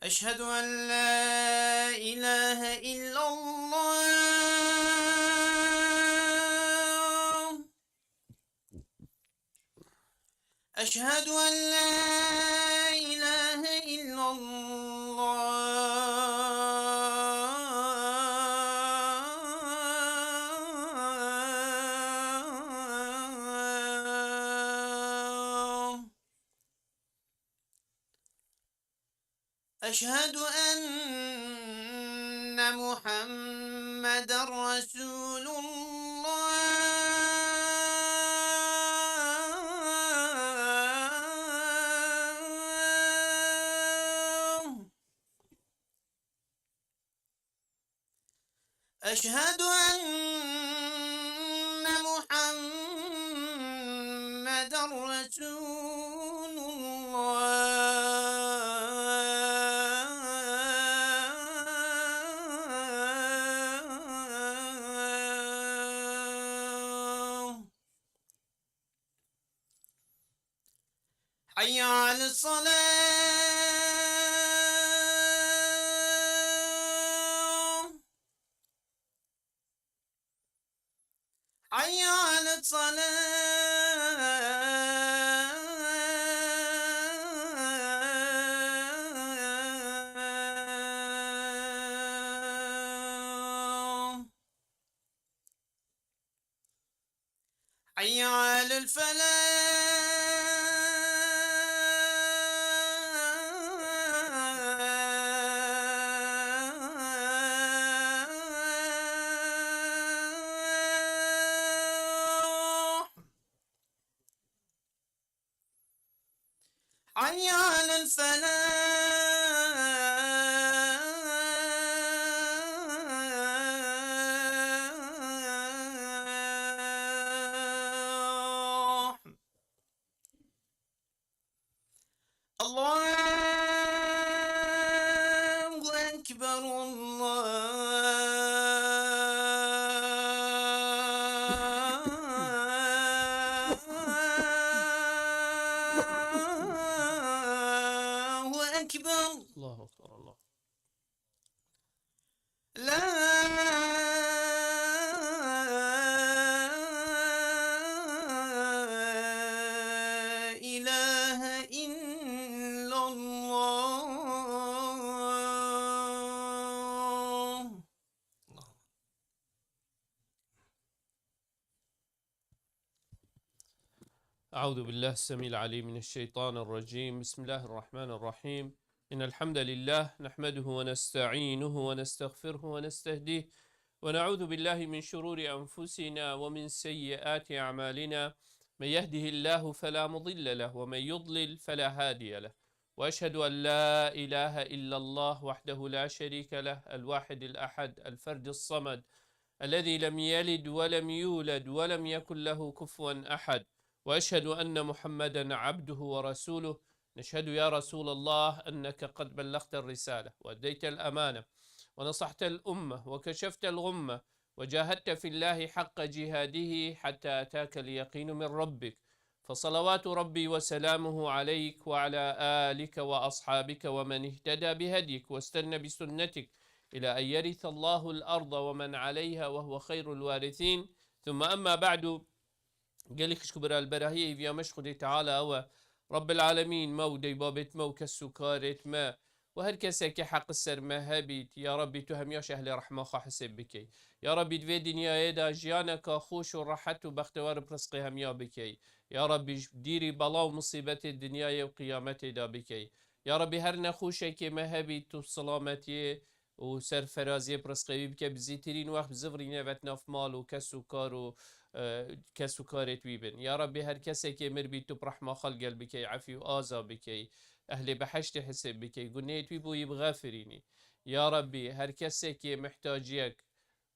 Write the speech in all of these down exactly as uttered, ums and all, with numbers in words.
أشهد أن لا إله إلا الله. أشهد أن لا إله إلا الله. أشهد أن محمدا رسول الله. أشهد أن محمدا رسول الله. حي على الصلاة. حي على الصلاة. حي على الفلاح. حي على الفلاح. الله أكبر، الله أكبر. الله أكبر، الله. لا إله إلا الله. أعوذ بالله السميع العليم من الشيطان الرجيم. بسم الله الرحمن الرحيم. إن الحمد لله نحمده ونستعينه ونستغفره ونستهديه، ونعوذ بالله من شرور أنفسنا ومن سيئات أعمالنا. من يهده الله فلا مضل له، ومن يضلل فلا هادي له. وأشهد أن لا إله إلا الله وحده لا شريك له، الواحد الأحد، الفرد الصمد، الذي لم يلد ولم يولد ولم يكن له كفوا أحد. وأشهد أن محمدا عبده ورسوله. نشهد يا رسول الله أنك قد بلغت الرسالة وأديت الأمانة ونصحت الأمة وكشفت الغمة وجاهدت في الله حق جهاده حتى أتاك اليقين من ربك، فصلوات ربي وسلامه عليك وعلى آلك وأصحابك ومن اهتدى بهديك واستن بسنتك إلى أن يرث الله الأرض ومن عليها وهو خير الوارثين. ثم أما بعد. Gelî xişk û bira, li berahiyê îviya me ji Xwedê Teala ew e. Rabbil Alemîn, me û deybabêt me û kes û karêt me û her kesekê heq ser me hebît, ya Rabbî, tu hemiya ji ehlê rehma xwe hisêb bikey. Ya Rabbî, di vê dinyayê de jiyaneka xweş û rehet û bextewar bi rizqê hemiya bikey. Ya Rabbî, ji dîrî bela û misîbetê dinyayê û qiyametê de bikey. Ya Rabbî, her nexweşekê me hebît, tu silametiyê û serferaziyê bi rizqê wî bike, bi zîtirîn wext bi zivirîne vet nav mal û kes û kar û, e, kes û karêt wî bin. Ya Rabbî, her kesekê mir bî, tu bi rehma xwe li gel bikey, efî û aza bikey, ehlê behiştê hisêb bikey, gunehêt wî bo yî bixefirînî. Ya Rabbî, her kesekê mihtaciyek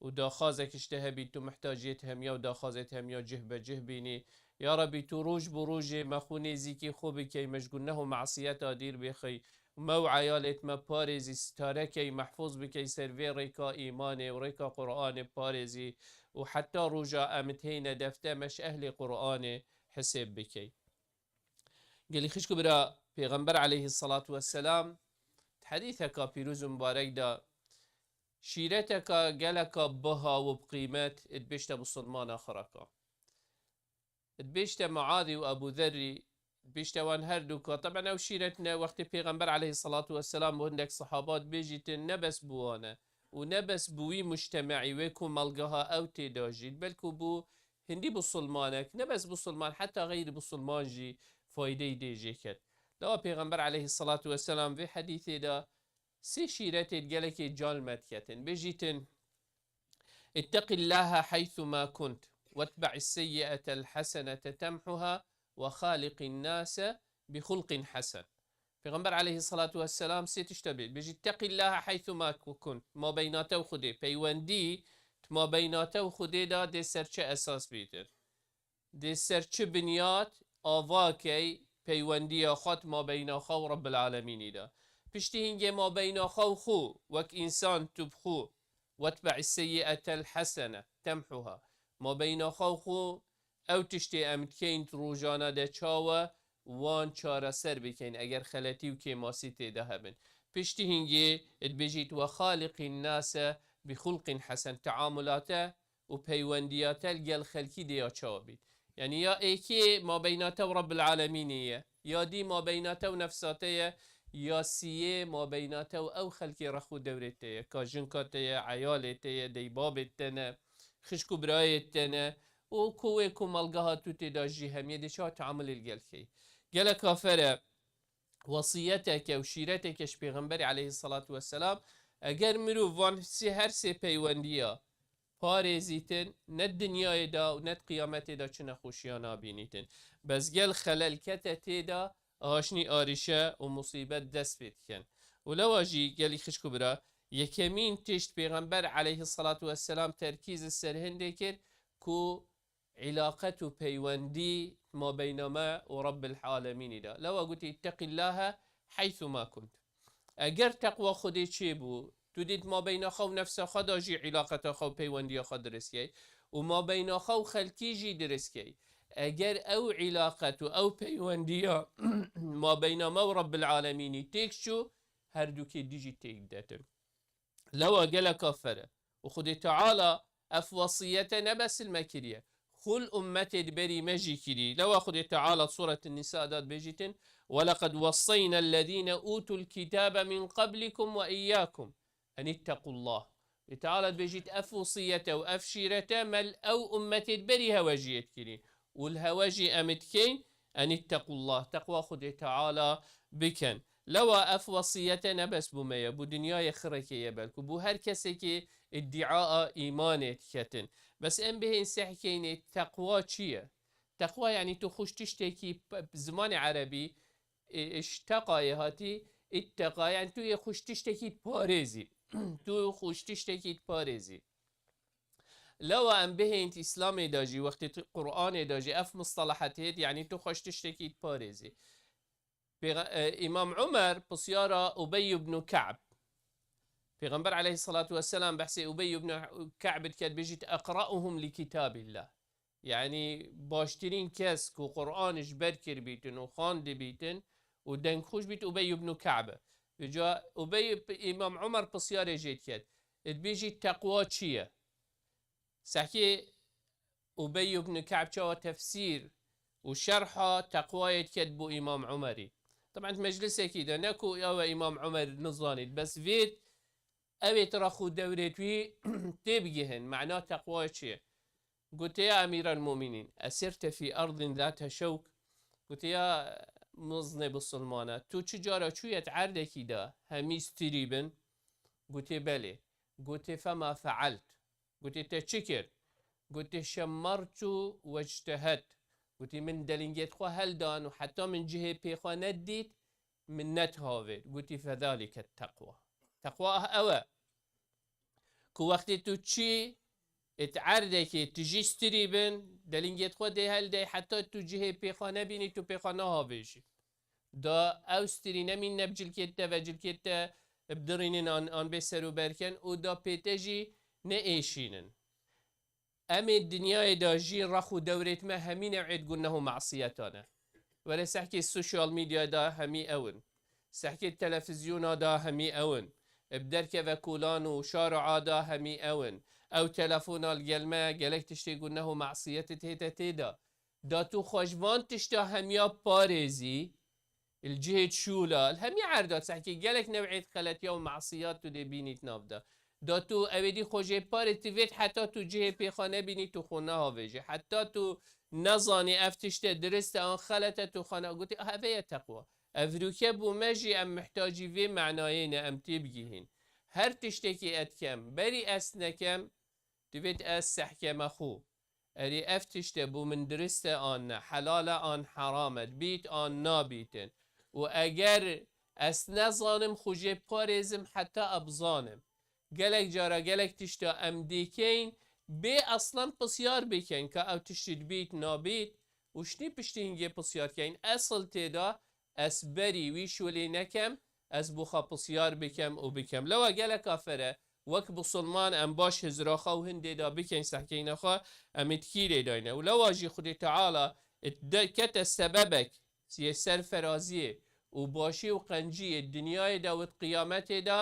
û daxwazek ji te hebî, tu mihtaciyêt hemiya û daxwazêt hemiya cih be cih bînî. Ya Rabbî, tu roj bi rojê me xwe nêzîkî xwe bikey, me ji guneh û mesiyeta dîr bêxey. Me û eyalêt me parêzî, sitare key, mehfûz bikey, ser vê rêka îmanê û rêka Qur'anê parêzî û heta roja em têne defte me ji ehlê Qur'anê hisêb bikey. Gelî xişk û bira, Pêxember aleyhisselatu vesselam di Hedîseka pîroz û mubarek de şîreteka geleka biha û bi qîmet dibêjte musulmana xiraka. Dibêjte Muazî û Ebû Zerrî, dibêjte wan her du ka, teben ew şîret ne, wextê Pêxember aleyhisselatu vesselam û hindek sehaba dibêjîtin, ne bes bi wan e û ne bes bi wî mujtemeî, wê komelgeha ew tê de jî, belkû bû hindî musulmanek, ne bes musulman, heta xeyrî musulman jî faydeyî dê jê ket. Lewa Pêxember aleyhisselatu vesselam vê hedîsê de sê şîretê gelekê can me diketin. Bêjîtin, اتق الله حيثما كنت واتبع السيئة الحسنة تمحها وخالق الناس بخلق حسن. Pêxember aleyhisselatu vesselam sê tişt e bê. Bêjî, اتق الله حيثما كنت. Mabeyna te û Xwedê. Peywendî, di mabeyna te û Xwedê de dê ser çi esas bîtin? Dê ser çi binyat ava key peywendiya xwe di mabeyna xwe û Rabbil Alemînî de? Piştî hingê mabeyna xwe û xwe, wek însan tu bi xwe, واتبع السيئة الحسنة تمحها. Mabeyna xwe û xwe ew tiştê em dikeyn di rojane de çawa wan çareser bikeyn, eger xeletî û kêmasî tê de hebin. Piştî hingê dibêjît, وخالق الناس بخلق حسن. Teamulate û peywendiya te li gel xelkî dê ya çawa bît? Yanî ya êkê mabeyna te û Rabbil Alemînê ye, ya dî mabeyna te û nefsa te ye, ya siyê mabeyna te û ew xelkê rex û dewrê te ye, ka jinka te ye, eyalê te ye, deybabê te ne, xişk û birayê te ne û ku wê komelgeha tu tê de jî hemiyê, dê çawa teamulê li gel key? Gelek afere. Wesiyeteke û şîreteke ji Pêxemberê aleyhisselatu vesselam, eger mirov van sê, her sê peywendiya parêzîtin, ne di dinyayê de û ne di qiyametê de çi nexweşiya nabînîtin. Bes gel xelel kete tê de, aşnî arîşe û musîbet dest pê dikin. Û lewa jî gelî xişk û bira, yekemîn tişt Pêxember aleyhisselatu vesselam terkîz li ser hindê kir ku îlaqet û peywendî mabeyna me û Rabbil Alemînî de. Lewa gotî, اتق الله حيثما كنت. Eger teqwa Xwedê çêbû, tu dît mabeyna xwe û nefsa xwe de jî îlaqeta xwe û peywendiya xwe dirist key û mabeyna xwe û xelkî jî dirist key. Eger ew îlaqet û ew peywendiya mabeyna me û Rabbil Alemînî têk çû, her dukê dî jî têk detin. Lewa geleka fere. Û Xwedê Teala ev wesiyete ne bes li me kiriye. Xul ummetê di berî me jî kirî. Lewa Xwedê Teala Suret Nisa de dibêjîtin, ولقد وصينا الذين أوتوا الكتاب من قبلكم وإياكم أن اتقوا الله. Xwedê Teala dibêjît ev wesiyete û ev şîrete me li ew ummetê di berî hewe jî yê dikirî. Û li hewe jî em ê dikeyn, أن اتقوا الله, teqwa Xwedê Teala bikin. Lewa ev wesiyete ne bes bo me ye, bo dinyayê xirekê ye belkû, bo her kesekê îdîaa îmanê diketin. Bes em bihên sehkeynê teqwa çi ye? Teqwa yanî tu xweş tiştekî p-, zimanê erebî, e, işteqayê hatî, itteqa, yanî tu yê xweş tiştekî diparêzî. Tu xweş tiştekî diparêzî. Lewa em bihên Îslamê de jî, wextê tu Qur'anê de jî ev mustalahet hêt, yanî tu xweş tiştekî diparêzî. Pêxe-, e, Îmam Umer pisyara Ubey ibn Ka'b. Pêxember aleyhissalatu vesselam behsê Ubey ibn Ka'b diket, bêjît, "Eqra'uhum li kitabillah." Yanî baştirîn kes ku Qur'an ji ber kiribîtin û xwendibîtin û dengxweş bît, Ubey ibn Ka'b e. Vêca Ubey, Îmam Umer pisyarê jê diket. Dibêjî, teqwa çi ye? Sehkê Ubey ibn Ka'b çawa tefsîr û şerha teqwayê diket bo Îmam Umerî. Taban di meclisekî de, ne ku ew e Îmam Umer nizanît, bes vê ew ê tira xwe dewrê wî tê bigihin, mena teqwayê çi ye? Gote, ya Emîrel Mumînîn, esirte fî erdin zate şewk? Gote, ya miznê bisilmana, tu çi cara çûye di erdekî de hemî stirî bin? Gote, belê. Gote, fema fealt? Gote, te çi kir? Gote, şemmertu wectehed. Gote, min delingêt xwe heldan û heta min cihê pê xwe nedît, min nedihavêt. Gote, fedalike teqwa. Teqwa ah ew e. Ku wextê tu çî it erdekê tu jî stirî bin, delingêt xwe dê heldey, heta tu cihê pê xwe nebînî, tu pê xwe nahavêjî. Da ew stirî nemîn ne bi cilkê te ve, cilkê te bidirînin an, an bê ser û berken û da pê te jî neêşînin. Em ê dinyayê de jî rex û dewrêt me hemî newêt guneh û masiyetan e. Were sehkê sosyal medyayê de hemî ew in. Sehkê telefizyona da hemî ew in. Bi derkeve kolan û şaroa da hemî ew in. Ew telefona li gel me gelek tiştê guneh û masiyetê tête tê de. Da tu xwe ji van tişta hemiya parêzî, li cihê şûla, li hemî erda sehkê gelek new'ê xeletiya û masiyat tu dê bînît nav de. Da tu ewêdî xwe jê parê tu vêt heta tu cihê pê xwe nebînî tu xwe nehavêjî. Heta tu nezanî ev tişte dirist e an xelet e tu xwe ne-, gotî, "Ah, ev ye teqwa." Ev rûke bû me jî em mihtacî vê manayê ne em têbigihîn. Her tiştekî ez dikem, berî ez nekem, divêt ez sehkeme xwe. Erê ev tişte bû min dirist e an ne, helal e an heram e, dibît an nabîtin. Û eger ez nezanim xwe jê parêzim heta ez bizanim. Gelek cara gelek tişta em dêkeyn bê eslan pisyar bikeyn ka ew tiştî dibît nabît û ştî piştî hingê pisyar keyn. Esil tê de ez berî wî şolê nekem, ez bo xwe pisyar bikem û bikem. Lewa gelek afere, wek bisilman em baş hizra xwe û hindê de bikeyn sehkeyna xwe, em ê tikî lê dayne. Û lewa jî Xwedê Teala it de-, kete sebebek yê serferaziyê û başî û qenciyê dinyayê de û it qiyametê de,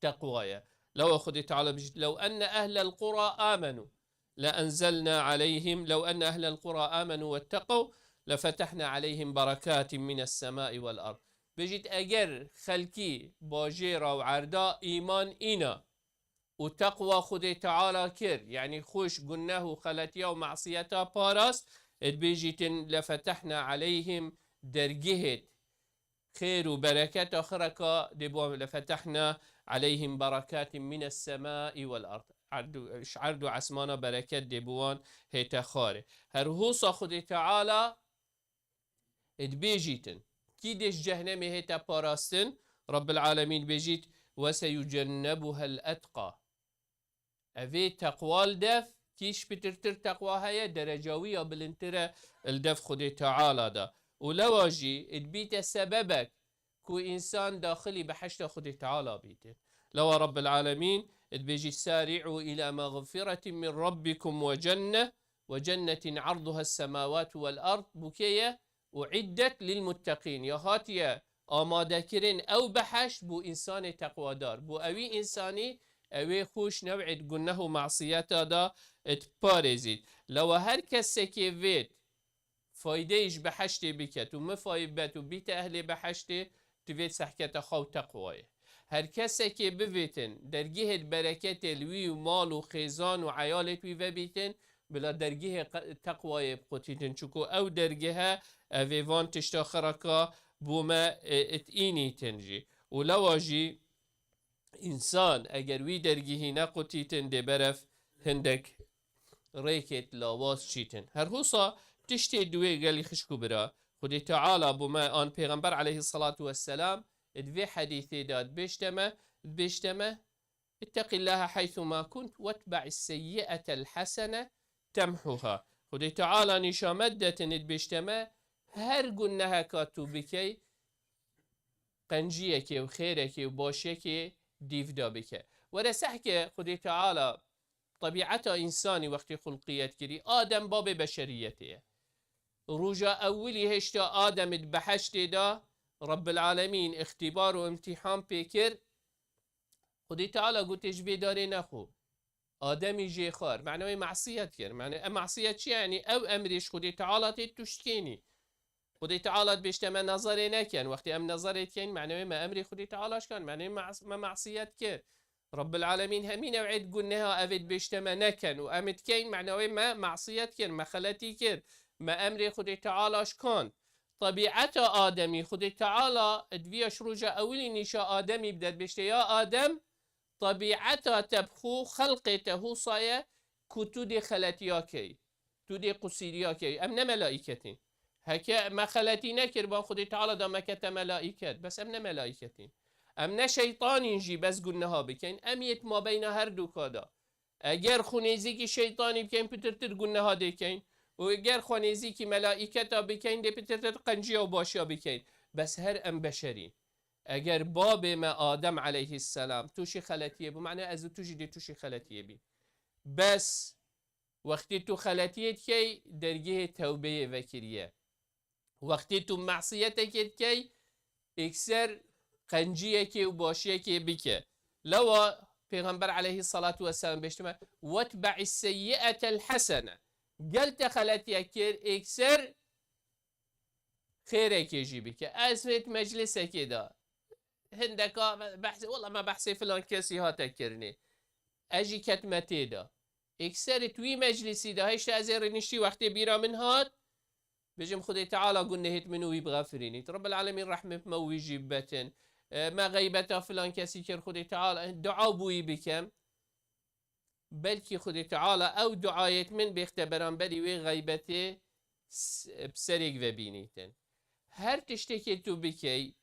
teqwa ye. Lewa Xwedê Teala bijît, "Lew enne ehlel qura amenu, le enzelna aleyhim, lew enne ehlel qura amenu wetteqew, le fetehna aleyhim berekatin mines semai vel ard." Bijît, eger xelkî bajêra û erda îman îna û teqwa Xwedê Teala kir, yanî xwe ji guneh û xeletiya û masiyeta parast, dibêjîtin, "Le fetehna aleyhim", dergihêt xêr û bereket axireka dê bo em, "Le fetehna aleyhim berekatin mines semai vel ard." Erd û, ji erd û esmana bereket dê bo wan hête xwarê. Her hosa Xwedê Teala dibêjîtin, kî dê ji cehnemê hête parastin, Rabbil Alemîn dibêjît, "Ve seyucennebuhel etqa." Evê teqwa li dev, kî ji pitirtir teqwa heye, dereca wî ya bilindtir e li dev Xwedê Teala de. Û lewa jî dibîte sebebek ku însan daxilî behişta Xwedê Teala bîtin. Lewa Rabbil Alemîn dibêjî, "Sari'u ila mağfiretin min rabbikum ve cenne, ve cennetin arduha semawatu vel ard." Bûkê ye, "Uiddet lil mutteqîn", ya hatiye amadekirin ew behişt bo însanê teqwadar. Bo ewî însanî ewê xwe ji new'ê guneh û masiyeta de diparêzît. Lewa her kesekê vêt faydeyê ji behiştê biket û mifayî bet û bîte ehlê behiştê, divêt sehketa xwe û teqwayê. Her kesekê bivêtin dergehê bereketê li wî û mal û xêzan û eyalê wî vebîtin, bila dergehê qe-, teqwayê biqutîtin. Çunku ew dergehe, evê van tişta xiraka bo me, e, it înîtin jî. Û lewa jî însan eger wî dergehî nequtîtin, dê berev hindek rêkêt lawaz çîtin. Her hosa tiştê duwê gelî xişk û bira, Xwedê Teala bo me an Pêxember aleyhisselatu vesselam di vê hedîsê de dibêjte me, dibêjte me, "İtteqillaha haythuma kunt vetbe'is seyyi'atel hasene temhuha." Xwedê Teala nîşamet detin dibêjte me, her guneheka tu bikey, qenciyekê û xêrekê û başiyekê dîv de bike. Were sehke Xwedê Teala tebîeta însanî wextê xulqiyet kirî, Adem babê beşeriyetê ye. Roja ewilî hêşta Adem di behiştê de Rabbil Alemîn îxtîbar û îmtîhan pê kir. Xwedê Teala gote, "Ji vê darê nexwe." Ademî jê xwar. Mane wê masiyet kir. Mane em masiyet çi ye? Yanî ew emrê ji Xwedê Teala tê tu şikênî. Xwedê Teala dibêjte me nezerê nekin. Wextê em nezerê dikeyn, mane wê me emrê Xwedê Teala şikan. Mane mas-, me masiyet kir. Rabbil Alemîn hemî new'ê guneha evê dibêjte me nekin û em ê dikeyn, mane wê me masiyet kir, me xeletî kir, me emrê Xwedê Teala şikand. Tebîeta Ademî, Xwedê Teala di viya ji roja ewilî nîşa Ademî bide, dibêjte, "Ya Adem, tebîeta te bi xwe, xelqê te hosa ye ku tu dê xeletiya key, tu dê qusîriya key." Em ne melaîketîn. Heke me xeletî nekirban, Xwedê Teala da me kete melaîket. Bes em ne melaîketîn. Em ne şeytanîn jî bes guneha bikeyn. Em yê di mabeyna her du ka da. Eger xwe nêzîkî şeytanî bikeyn, pitirtir guneha dê keyn. Û eger xwe nêzîkî melaîketa bikeyn, dê pitirtir qenciya û başiya bikeyn. Bes her em beşerîn. Eger babê me Adem aleyhisselam tûşî xeletiyê bû, mane ez û tu jî dê tûşî xeletiyê bîn. Bes wextê tu xeletiyê dikey, dergehê tewbeyê vekiriye. Wextê tu masiyetekê dikey, êkser qenciyekê û başiyekê bike. Lewa Pêxember aleyhissalatu vesselam bêştime, "Wetbe'is seyyi'etel hasene." Gel te xeletiyek kir, êkser xêrekê jî bike. Ez hêt meclisekê de hindeka behsê, wela me behsê filan kesî hate kirinê. Ez jî ketme tê de. Êkser tu wî meclisî de hêşta ez ê rêniştî wextê bîra min hat, bêjim Xwedê Teala gunehêt min û wî bixefirînît. Rabbil Alemîn rehmê me û wî jî bibetin. E, me xeybeta filan kesî kir, Xwedê Teala dua bû wî bikem. Belkî Xwedê Teala ew duayêt min bêxte beramberî wê xeybetê s-, bi serêk ve bînîtin. Her tiştekê tu bikey,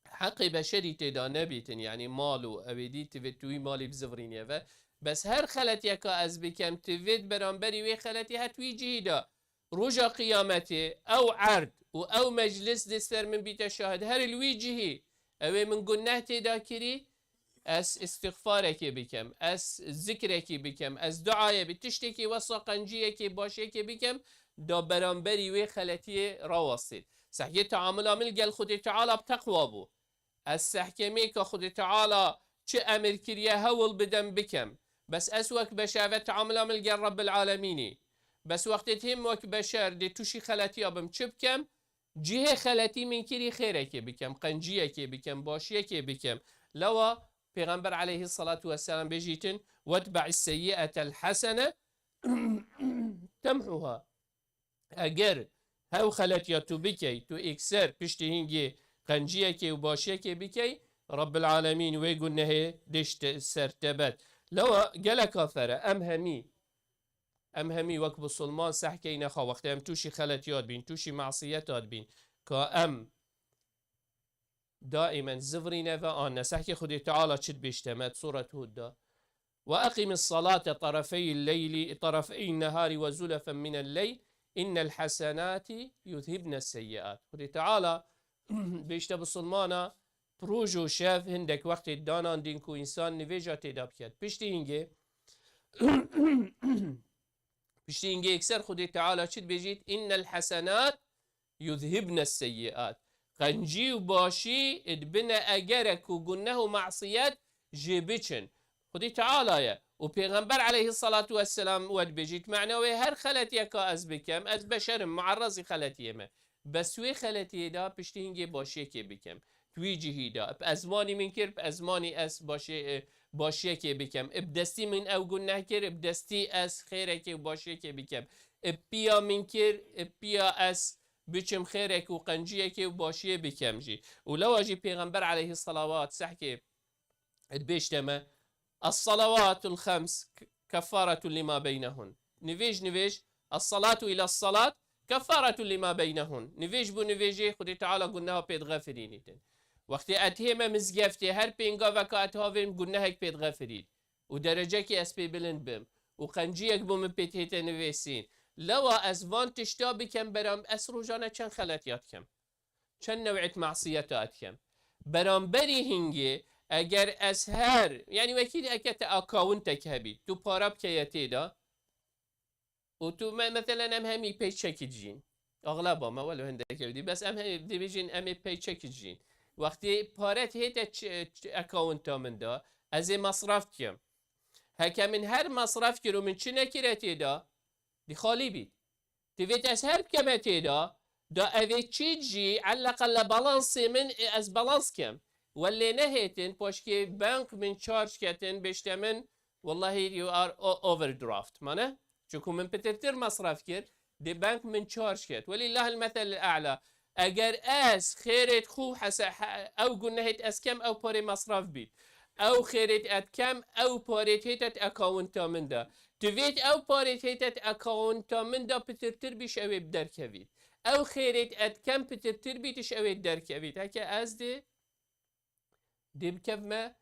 heqê beşerî tê de nebîtin, yanî mal û ewêdî tivê tu wî malî bizivirîniye ve. Bes her xeletiyeka ez bikem, tivê di beramberî wê xeletî het wî cihî de. Roja qiyametê ew erd û ew meclis dê ser min bîte şahid. Her li wî cihî ew ê min guneh tê de kirî, ez îstixfarekê bikem, ez zikrekî bikem, ez duayê bi tiştekî wesa qenciyekê başiyekê bikem, da beramberî wê xeletiyê rawestît. Sehkê teamula min gel Xwedê Teala bi teqwa bû. Ez sehkemê ka Xwedê Teala çi emir kiriye hewl bidem bikem. Bes ez wek beşer ve teamula min gel Rabbil Alemînî. Bes wextê hêm wek beşer dê tuşî xeletiya bim çi bikem? Cihê xeletî min kirî xêrekê bikem, qenciyekê bikem, başiyekê bikem. Lewa Pêxember aleyhissalatu vesselam bêjîtin, "Wetbe'is seyyi'etel hasene temhuha." Eger hew xeletiya tu bikey, tu êkser piştî hingê qenciyekê û başiyekê bikey, Rabbil Alemîn wê gunehê dişt ser tebet. Lewa geleka fere, em hemî, em hemî wek bisilman sehkeyne xwe wextê em tûşî xeletiya dibîn, tûşî masiyeta dibîn, ka em daimen zivirîne ve an ne. Sehkê Xwedê Teala çi dibêjte me, Suret Hud de. "Ve eqimis salate tarafeyil leyli, tarafeyin nehari ve zulefen minel leyl, innel hasenati yuzhibnes seyyiat." Xwedê Teala bêjte bisilmana, roj û şev hindek wextê danandîn ku însan nivêja têda biket. Piştî hingê, piştî hingê yekser Xwedê Teala çi dibêjît? "Innel hasenat yuzhibne seyyiat." Qencî û başî dibine egere ku guneh û masiyet jê biçin. Xwedê Teala ye. Û Pêxember aleyhissalatu vesselam we dibêjît, mena wê her xeletiyeka ez bikem, ez beşerim, muerrezî xeletiyê me. Bes wê xeletiyê de piştî hingê başiyekê bikem. Twî cihî de. Bi ezmanî min kir, bi ezmanî ez başê-, e, başiyekê bikem. Bi destî min ew guneh kir, bi destî ez xêrekê û başiyekê bikem. Bi piya min kir, bi piya ez biçim xêrek û qenciyekê û başiyê bikem jî. Û lewa jî Pêxember aleyhissalawat sehkê dibêjte me, "Es-salavatul xems k-, keffaretun lima beynehun." Nivêj, nivêj, "Es-salatu ila salat keffaretun lima beynehun." Nivêj bû nivêjê Xwedê Teala guneha pê dixefirînîtin. Wextê et hême mizgeftê her pêngaveka et havên gunehek pê dixefirît. Û derecekê ez pê bilind bim. Û qenciyek bo min pê tête nivêsîn. Lewa ez van tişta bikem beram ez rojane çend xeletiya dikem. Çend new'et masiyeta dikem. Beramberî hingê, eger ez her, yanî wekî eke te akawuntek hebî, tu para bikeye tê de, û tu me-, meselen em hemî peyçekî dijîn. Axlaba me, welo hindek ew dî, bes em hemî dibêjin em ê peyçekî dijîn. Wextê pare hête ç-, ç-, akawunta min de, ez ê masraf dikim. Heke min her masraf kir û min çi nekire tê de, dî xalî bît. Divêt ez her bikeme tê de, da evê çît jî, elleqelle balansê min, ê ez balans kem. Welê nehêtin, paşkê bank min charge ketin, bêşte min, "Wallahi you are o-, overdraft." Mane? Çunku min pitirtir masraf kir, dê bank min charge ket. Welillahil meselil a'la. Eger ez xêrêt xû hese-, he-, ew gunehêt ez kem, ew parê masraf bît. Ew xêrêt et kem, ew parêt hêt et akawunta min de. Divêt ew parêt hêt et akawunta min de pitirtir bî, ji ewê bi derkevît. Ew xêrêt et kem pitirtir bî, tu ji ewê derkevît. Heke ez dê, dê bikevme,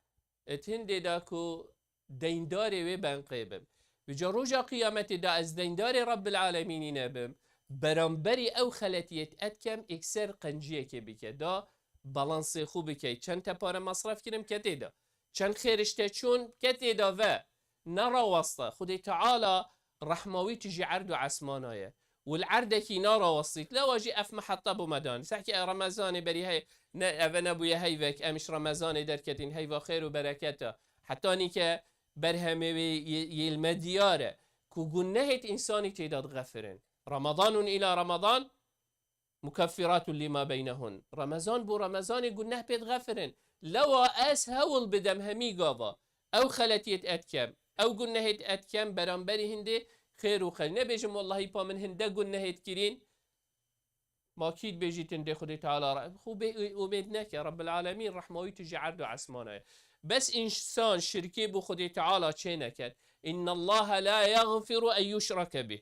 et hindê de ku deyndarê wê benqê bim. Vêca roja qiyametê de ez deyndarê Rabbil Alemînî nebim, beramberî ew xeletiyêt et kem, êkser qenciyekê bike. Da balansê xwe bikey. Çend te pare masraf kirim ke tê de. Çend xêriş te çûn ke tê de ve. Neraweste. Xwedê Teala rehma wî tu ji erd û esmana ye. û li erdekî narawestît. Lewa jî ev miheta bû me danî. Sehkî Remezanê berî hey, ne, eve nebûye heyvek, em ji Remezanê derketîn, heyva xêr û bereketa. Hetanî ke berhemê wê yê, yê li me diyar e, ku gunehêt însanî tê de dixefirin. Ramadanun îla Ramadan, mukeffiratun lima beynehun. Remezan bo Remezanê guneh pê dixefirin. Lewa ez hewl bidem hemî gava ew xeletiyêt etkem, ew gunehêt etkem, beramberî hindê xêr û xel. Nebêjim, wellahî pa min hinde gunehêt kirîn. Ma kî dibêjîtin dê Xwedê Teala re-, xwe bê umêd neke. Rabbil Alemîn rehma wî tu ji erd û esmana ye. Bes însan şirkê bo Xwedê Teala çê neket. Innallaha la yagfiru en yushrake bih.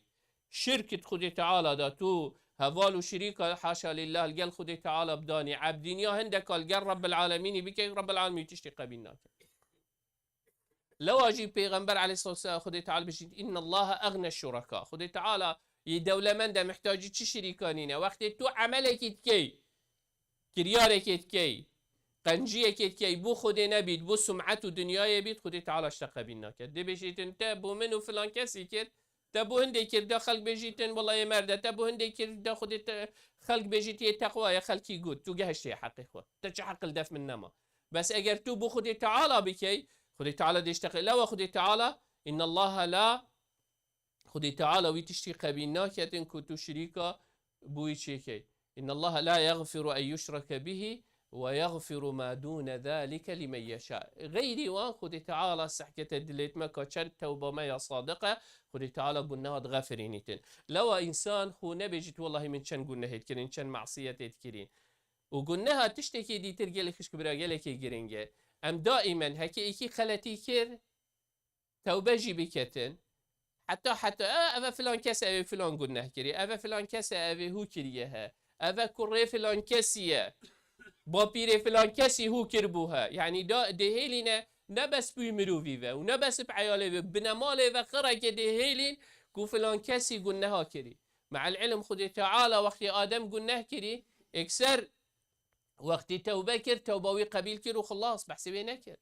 Şirk di Xwedê Teala de tu heval û şirîka, haşa lillah, li gel Xwedê Teala bidanî, ebdîniya hindeka li gel Rabbil Alemînî bike, Rabbil Alemîn tiştî qebîl nake. Lewa jî Pêxember aleyhissalatu vesselam Xwedê Teala bêjît, "Innallaha egne şureka." Xwedê Teala yê dewlemend e, mihtacî çi şirîka nîne. Wextê tu emelekî dikey, kiryarekê dikey, qenciyekê dikey, bo Xwedê nebît, bo sum'et û dinyayê bît, Xwedê Teala ji te qebîl nake. Dê bêjîtin, te bo min û filan kesî kir, te bo hindê kir, da xelk bêjîtin, wela yê merde, te bo hindê kir, da Xwedê te, xelk bêjît, yê teqwa ye, xelkî got, tu gehiştiye heqê xwe. Te çi heq li def min nema. Bes eger tu bo Xwedê Teala bikey, Xwedê Teala dê ji te qe-, lewa Xwedê Teala, innallaha la Xwedê Teala wî tiştî qebîl naketin ku tu şirîka bi wî çêkey. Innallaha la yagfiru en yushrake bihi ve yagfiru ma dûne zalike limen yeşâ. Xeyrî wan Xwedê Teala sehkete dilêt me ka çend tewba me ya sadiq e, Xwedê Teala guneha dixefirînîtin. Lewa însan xwe nebêjit, wellahî min çend gunehê dikirin, çend masiyetê dikirin. Û guneha tiştekî dîtir gelê xişk bira gelekê giring e. Em daîmen heke êkî xeletî kir, tewbe jî biketin. Heta, heta, e, eve filan kes evê filan guneh kirî, eve filan kes evê hû kiriye he, eve kurê filan kesî ye, bapîrê filan kesî hû kiribû he. Yanî da dêhêlîne ne bes bi wî mirovî ve û ne bes bi eyalê ve, binemalê ve xirekê dêhêlîn ku filan kesî guneha kirî. Me'el ilm Xwedê Teala wextê Adem guneh kirî, êkser wextê tewbe kir, tewba wî qebîl kir û xilas, behsê wê nekir.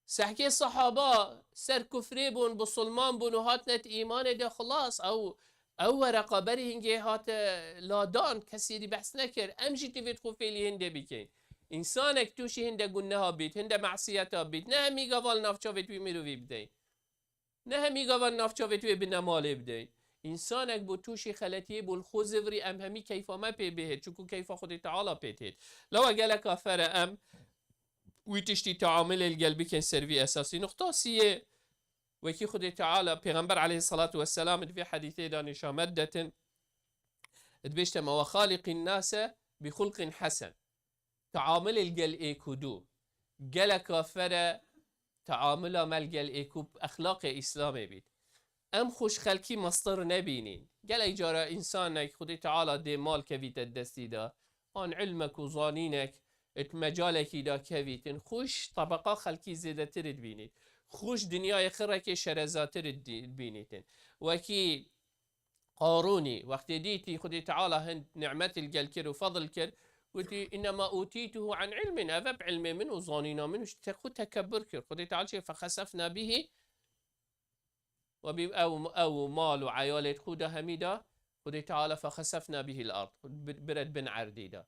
Sehkê sehaba ser kufrê bûn, bisilman bûn û hatine di îmanê de, xilas, ew, ew wereqa berî hingê hate ladan, kesî dî behs nekir. Em jî divêt xwe fêlî hindê bikeyn. Însanek tûşî hinde guneha bît, hinde masiyeta bît, ne hemî gava li nav çavêt wî mirovî bideyn. Ne hemî gava li nav çavêt wê binemalê bideyn. Însanek bû tûşî xeletiyê bû, li xwe zivirî, em hemî keyfa me pê bihêt, çunku keyfa Xwedê Teala pê têt. Lewa geleka fere em wî tiştî teamilê li gel bikin ser vî esasî. Nuqta siyê, wekî Xwedê Teala, Pêxember aleyhissalatu vesselam di vê hedîsê de nîşamet detin, dibêjte me, "Ve xaliqin nase bi xulqin hesen." Teamilê li gel êk û du. Geleka fere teamila me li gel êk û exlaqê Îslamê bît. Em xwe ji xelkî mestir nebînîn. Gelek cara însanek Xwedê Teala dê mal kevîte destî de, an ilmek û zanînek it mecalekî de kevîtin, xwe ji tebeqa xelkî zêdetir dibînît. Xwe ji dinyayê xirekê şerezatir dibînîtin. Wekî Qarûnî, wextê dîtî Xwedê Teala hin nimet li gel kir û fedl kir, gotî, "Innema utîtuhu an ilmin", ev bi ilmê min û zanîna min û ji te xwe tekebur kir. Xwedê Teala çê, "Fexesefna bihi", we bî ew, ew û mal û eyalê xwe de hemî de, Xwedê Teala, "Fexesefna bihil ard", bi-, biret bin erdî de.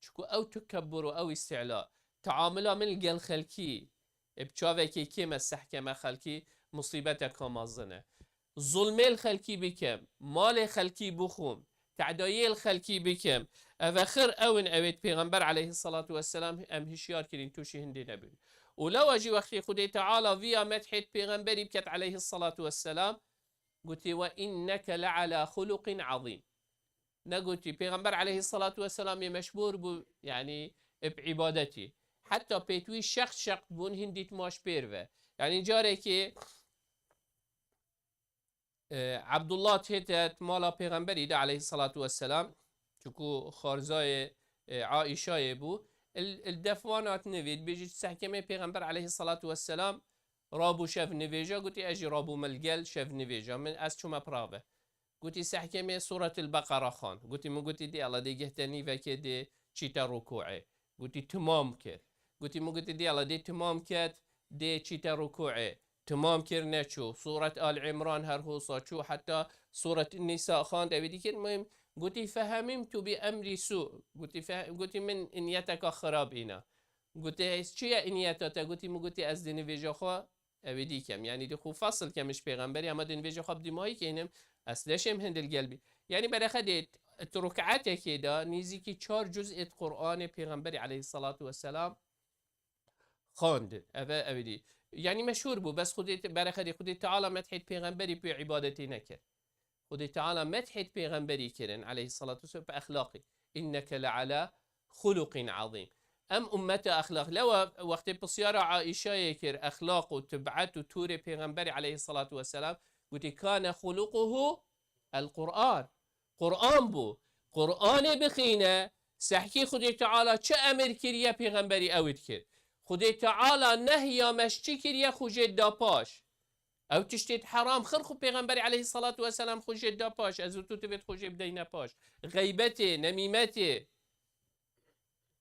Çiku ew tekebur û ew îstîla, teamila min li gel xelkî, ê bi çavekê kêm e sehkeme xelkî, musîbeteka mezin e. Zulmê li xelkî bikim, malê xelkî bixwim, tedayiyê li xelkî bikim. Ev xir ew in, ewêt Pêxember aleyhissalatu vesselam em hişyar kirîn, tûşî hindê nebin. Û lewa jî wextê Xwedê Teala viya medhêt Pêxemberî biket aleyhissalatu vesselam, gotî, "Ve inneke le ala xuluqin azîm." Negotî, Pêxember aleyhissalatu vesselam yê meşhûr bû, yanî, bi îbadetî. Heta pêt wî şext şext bûn, hindî tmaş pêr ve. Yanî carekê, e, Abdullah tête mala Pêxemberî de aleyhissalatu vesselam, çiku xarzayê, e, Aîşayê bû, il, il def wan hat nivî, dibêjî, sehkemê Pêxember aleyhissalatu vesselam rabû şev nivêja, gotî, "Ez jî rabûme li gel şev nivêja min, ez çûme pirave." Gotî, "Sehkemê Sûretil Beqera xan." Gotî, "Min gotî, dê Allah dê gehte nîvekê dê çîte rukûê." Gotî, "Timam kir." Gotî, "Min gotî, dê Allah dê timam ket, dê çîte rukûê." timam kir neçû. Sûret Al Îmran her hosa çû, heta Sûret Nîsa xand, ewî dî kir. Muhim, gotî, "Fehemimtu bi emrî sû." Gotî, fe-, gotî, "Min niyeteka xirab îna." Gotî, "Ez çi ye niyeta te?" Gotî, "Min gotî, ez di nivêja xwe ewî dî kem. Yanî di xwe fasl kem ji pêxemberî, ama di nivêja xwe bi dîmayî keynim, ez leşêm hindil gel bî." Yanî berexe dê, tu ruk'etekê de nîzîkî çar cuz'ê Qur'anê pêxemberî aleyhissalatu vesselam xwendin. Eve ewî dî. Yanî meşhûr bû, bes Xwedê te-, berexe dê Xwedê Teala methê pêxemberî pê îbadetê nekir. Xwedê Teala methê pêxemberî kirin, aleyhissalatu vesselam, bi exlaqî. "Inneke le ala xuluqin azîm." Em ummeta exlaq. Lewa wextê pisyara Aîşayê kir, exlaq û tibet û tûrê pêxemberî aleyhissalatu vesselam, gotî, "Kane xuluquhu el Qur'an." Qur'an bû. Qur'anê bixîne, sehkî Xwedê Teala çi emir kiriye pêxemberî ew dikir. Xwedê Teala nehya me ji çi kiriye, xwe jê da paş. Ew tiştê heram xir xwe pêxemberî aleyhissalatu vesselam xwe jê da paş. Ez û tu divêt xwe jê bideyne paş. Xeybetê, nemîmetê.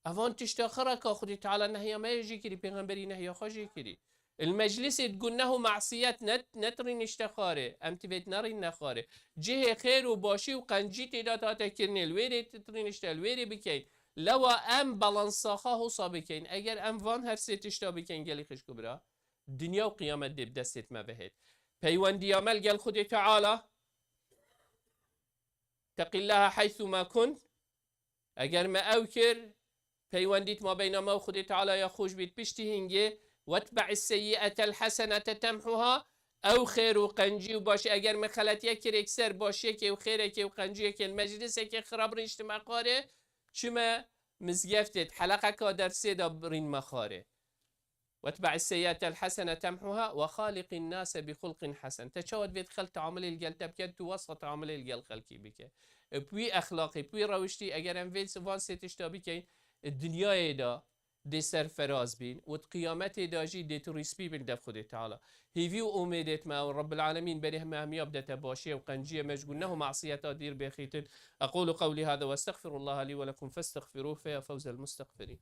Evan tişta xiraka Xwedê Teala nehya me yê jî kirî, pêxemberî nehya xwe jî kirî. Il meclisê digun neho masiyet net, netirînişte xwarê. Em tivêt nerînne xwarê. Cihê xêr û başî û qencî tê de hate kirinê. Li wêrê titirînişte, li wêrê bikeyn. Lewa em balansa xwe hosa bikeyn. Eger em van her sê tişta bikeyn gelî xişk û bira, dinya û qiyamet dê bi destê me bihêt. Peywendiya me li gel Xwedê Teala. Teqillaha heythu ma kunt. Eger me ew kir, peywendît ma beyna me û Xwedê Teala ya xweş bît, piştî hingê, "Wetbe'is seyyi'etel hesenete temhuha", ew xêr û qencî û başî, eger me xeletiye kirêk ser başiyekê û xêrekê û qenciyekê li meclisekê xirab rîniştime xwarê, çime mizgeftê, heleqeka dersê de birînme xwarê. "Wetbe'is seyyi'etel hesene temhuha ve xaliqin nase bi xulqin hesen." Te çawa divêt xelk teamilê li gel te bike, tu wesa teamilê li gel xelkî bike. E, bi wî exlaqî, bi wî rewiştî, eger em vê van sê tişta bikeyn, e, dinyayê de dê serferaz bîn û di qiyametê de jî dê tu rîspî bin dev Xwedê Teala. Hîvî û umêdêt me ew Rabbil Alemîn berê me hemiya bidete başiyê û qenciyê me ji guneh û masiyeta dîr bêxîtin. Aqulu qewlî hada ve estexfirullaha lî ve lekum festexfiruh fe ya fewzel mustexfirîn.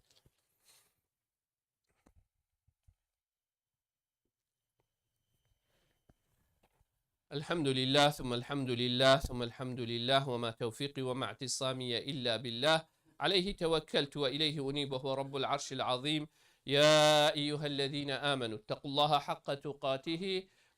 الحمد لله، ثم الحمد لله، ثم الحمد لله، وما توفيقي وما اعتصامي إلا بالله، عليه توكلت وإليه أنيب، وهو رب العرش العظيم. يا أيها الذين آمنوا اتقوا الله حق تقاته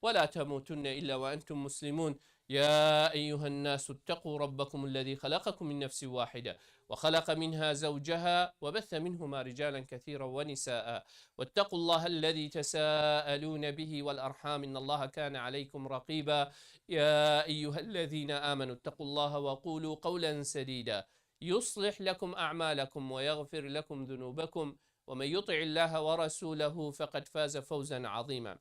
ولا تموتن إلا وأنتم مسلمون. يا أيها الناس اتقوا ربكم الذي خلقكم من نفس واحدة وخلق منها زوجها وبث منهما رجالا كثيرا ونساء واتقوا الله الذي تساءلون به والأرحام إن الله كان عليكم رقيبا. يا أيها الذين آمنوا اتقوا الله وقولوا قولا سديدا يصلح لكم أعمالكم ويغفر لكم ذنوبكم ومن يطع الله ورسوله فقد فاز فوزا عظيما.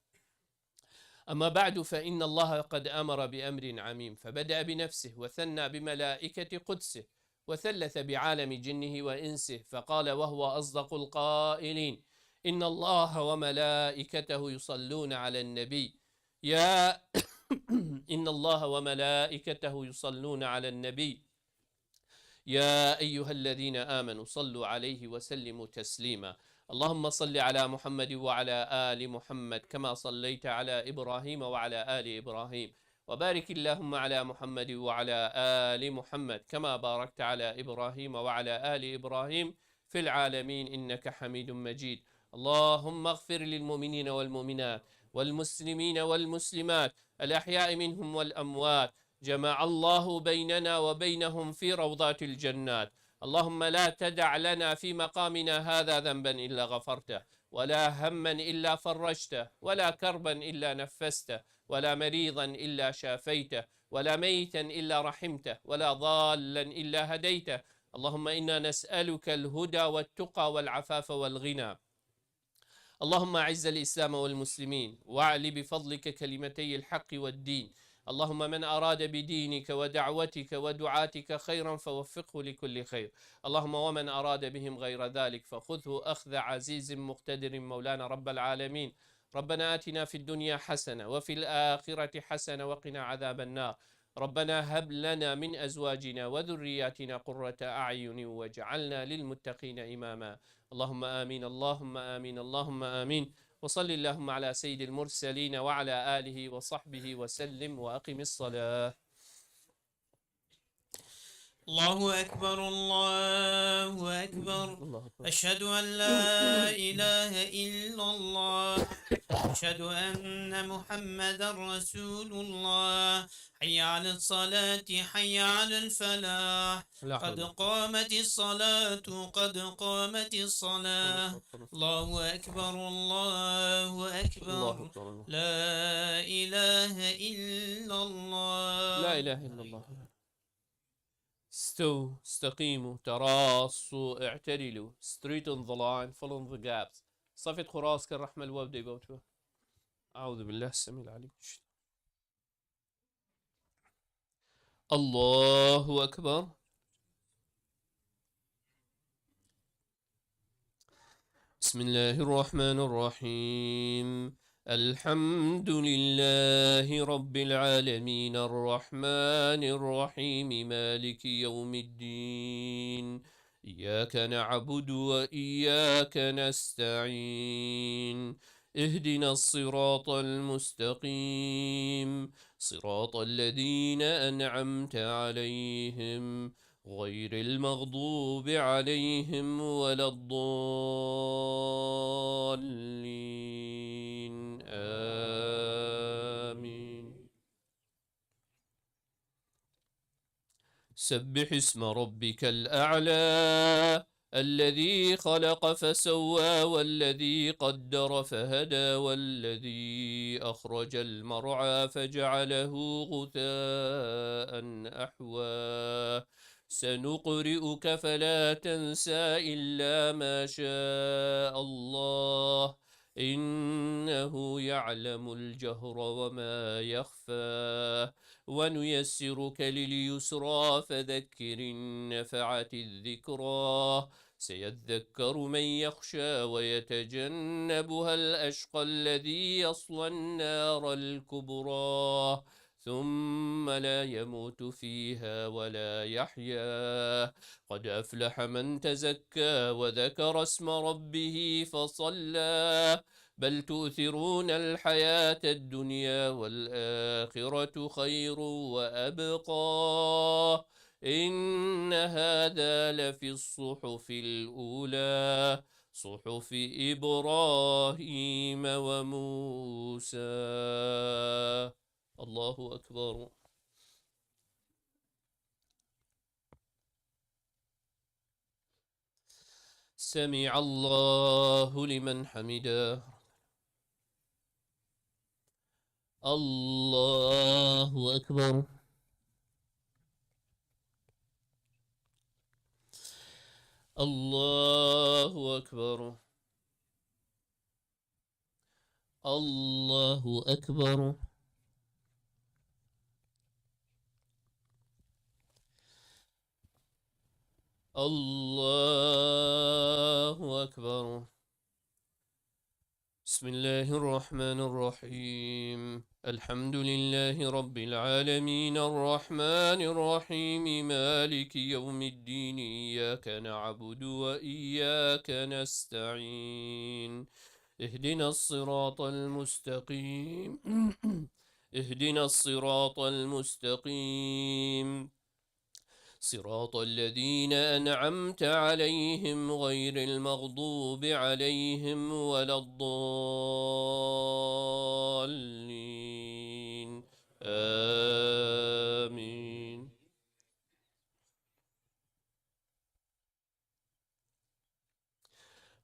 أما بعد، فإن الله قد أمر بأمر عميم، فبدأ بنفسه وثنى بملائكة قدسه وثلث بعالم جنه وإنسه، فقال وهو أصدق القائلين: إن الله وملائكته يصلون على النبي، يا إن الله وملائكته يصلون على النبي، يا أيها الذين آمنوا صلوا عليه وسلموا تسليما. اللهم صل على محمد وعلى آل محمد كما صليت على إبراهيم وعلى آل إبراهيم، وبارك اللهم على محمد وعلى آل محمد كما باركت على إبراهيم وعلى آل إبراهيم في العالمين إنك حميد مجيد. اللهم اغفر للمؤمنين والمؤمنات والمسلمين والمسلمات الأحياء منهم والأموات، جمع الله بيننا وبينهم في روضات الجنات. اللهم لا تدع لنا في مقامنا هذا ذنبا إلا غفرته، ولا هما إلا فرجته، ولا كربا إلا نفسته، ولا مريضا إلا شافيته، ولا ميتا إلا رحمته، ولا ضالا إلا هديته. اللهم إنا نسألك الهدى والتقى والعفاف والغنى. اللهم أعز الإسلام والمسلمين، وأعل بفضلك كلمتي الحق والدين. اللهم من أراد بدينك ودعوتك ودعاتك خيرا فوفقه لكل خير. اللهم ومن أراد بهم غير ذلك فخذه أخذ عزيز مقتدر مولانا رب العالمين. ربنا آتنا في الدنيا حسنة وفي الآخرة حسنة وقنا عذاب النار. ربنا هب لنا من أزواجنا وذرياتنا قرة أعين واجعلنا للمتقين إماما. اللهم آمين، اللهم آمين، اللهم آمين. وصل اللهم على سيد المرسلين وعلى آله وصحبه وسلم وأقم الصلاة. الله أكبر، الله أكبر. الله أكبر. أشهد أن لا إله إلا الله. أشهد أن محمدا رسول الله. حي على الصلاة، حي على الفلاح. لا حول قد ولا قوة. قامت الصلاة، قد قامت الصلاة. الله أكبر. الله أكبر، الله أكبر. الله أكبر، الله. لا إله إلا الله. لا إله إلا الله. استووا، استقيموا، تراصوا، اعتدلوا. Straighten the line, fill in the gaps. صفت خراس كالرحمة الوابدة يبوتوا. أعوذ بالله السميع العليم. الله أكبر. بسم الله الرحمن الرحيم. الحمد لله رب العالمين، الرحمن الرحيم، مالك يوم الدين. إياك نعبد وإياك نستعين. اهدنا الصراط المستقيم، صراط الذين أنعمت عليهم، غير المغضوب عليهم ولا الضالين. آمين. سبح اسم ربك الأعلى، الذي خلق فسوى والذي قدر فهدى والذي أخرج المرعى فجعله غثاء أحوى. سنقرئك فلا تنسى إلا ما شاء الله، إنه يعلم الجهر وما يخفى، ونيسرك لليسرى فذكر إن نفعت الذكرى، سيذكر من يخشى ويتجنبها الأشقى الذي يصلى النار الكبرى، ثم لا يموت فيها ولا يحيا. قد أفلح من تزكى وذكر اسم ربه فصلى. بل تؤثرون الحياة الدنيا والآخرة خير وأبقى. إن هذا لفي الصحف الأولى، صحف إبراهيم وموسى. الله أكبر. سمع الله لمن حمده. الله أكبر. الله أكبر. الله أكبر. الله أكبر. بسم الله الرحمن الرحيم. الحمد لله رب العالمين، الرحمن الرحيم، مالك يوم الدين، إياك نعبد وإياك نستعين. اهدنا الصراط المستقيم. اهدنا الصراط المستقيم. صراط الذين أنعمت عليهم غير المغضوب عليهم ولا الضالين. آمين.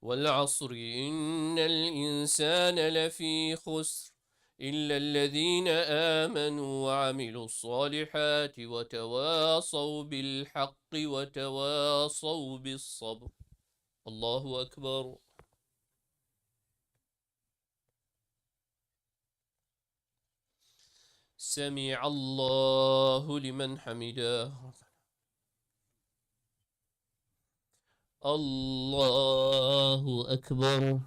والعصر إن الإنسان لفي خسر إلا الذين آمنوا وعملوا الصالحات وتواصوا بالحق وتواصوا بالصبر. الله أكبر. سمع الله لمن حمده. الله أكبر.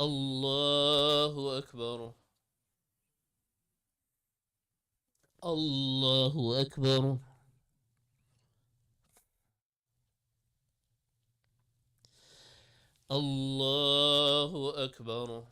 الله أكبر. الله أكبر. الله أكبر.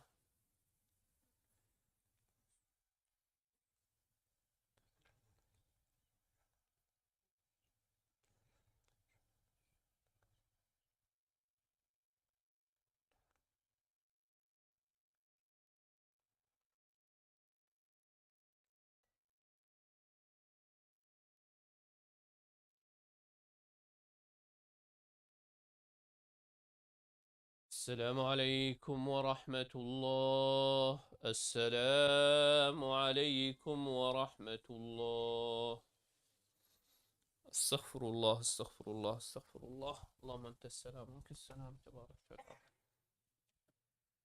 السلام عليكم ورحمة الله. السلام عليكم ورحمة الله. استغفر الله، استغفر الله، استغفر الله. اللهم أنت السلام، منك السلام، تبارك وتعالى.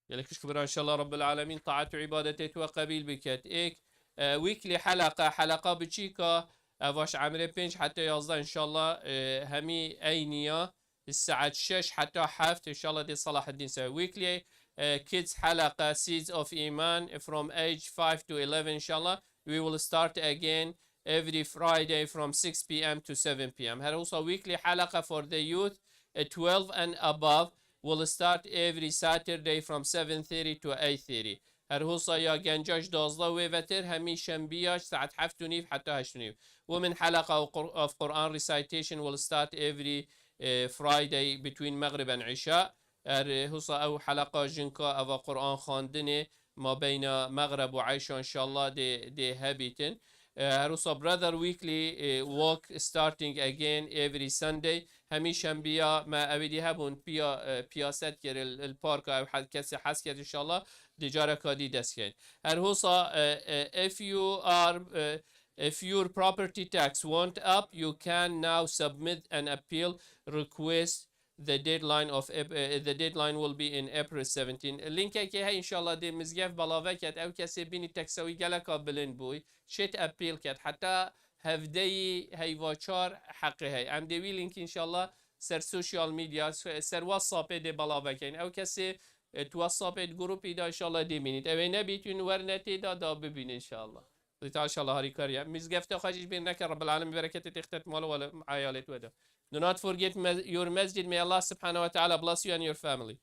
Gelek xweş bira, inşallah Rabbil Alemin taat û îbadetê tu qebîl biket. Êk, e, weekly heleqa, heleqa biçîka, e, vaş emrê pênc heta yazdeh inşallah, e, hemî eyniya, saet şeş heta heft inşallah dê Salahaddin se. Weekly, e, kids heleqa, Seeds of Iman, from age five to eleven inşallah. We will start again every Friday from six p m to seven p m. Her wisa weekly heleqa for the youth, e, twelve and above, will start every Saturday from seven thirty to eight thirty. Her wisa ya genca ji dazdeh wê vetir, hemî şembiya ji saet heft û nîv heta heşt û nîv. Women heleqa of Qur-, of Quran recitation will start every, eh, Friday between Maghrib and Isha. Her wisa ew heleqa jinka eva Quran xwendinê mabeyna Maghrib û Eşa inşallah dê, dê hebîtin. Eh, her wisa Brother Weekly, eh, walk starting again every Sunday. Hemî şembiya me ewî dî hebûn piya, eh, piyaset kir il, il parka ew he-, kesê hez ket inşallah dê careka dî dest keyn. Her wisa, eh, eh, if you are, eh, if your property tax went up, you can now submit an appeal request. The deadline of Ap-, eh, the deadline will be in April seventeen. Linkekê hey inşallah dê mizgef balave ket. Ew kesê bînî teksa wî geleka bilind bûy. Şêt appeal ket. Heta hevdeyî heyva çar heqê hey. Em dê wî link inşallah ser social media, ser WhatsAppê dê balave keyn. Ew kesê, e, tu WhatsAppê di grûpî de inşallah dê bînît. Ew ê nebît, wî werne tê de da bibîn inşallah. Xwedê Teala inşallah harîkar ye. Mizgefta xwe jî ji bîr neke, Rabbil Alemin bereketê tê xite mala we, eyalê we de. Do not forget mes-, your masjid. May Allah subhanahu wa ta'ala bless you and your family.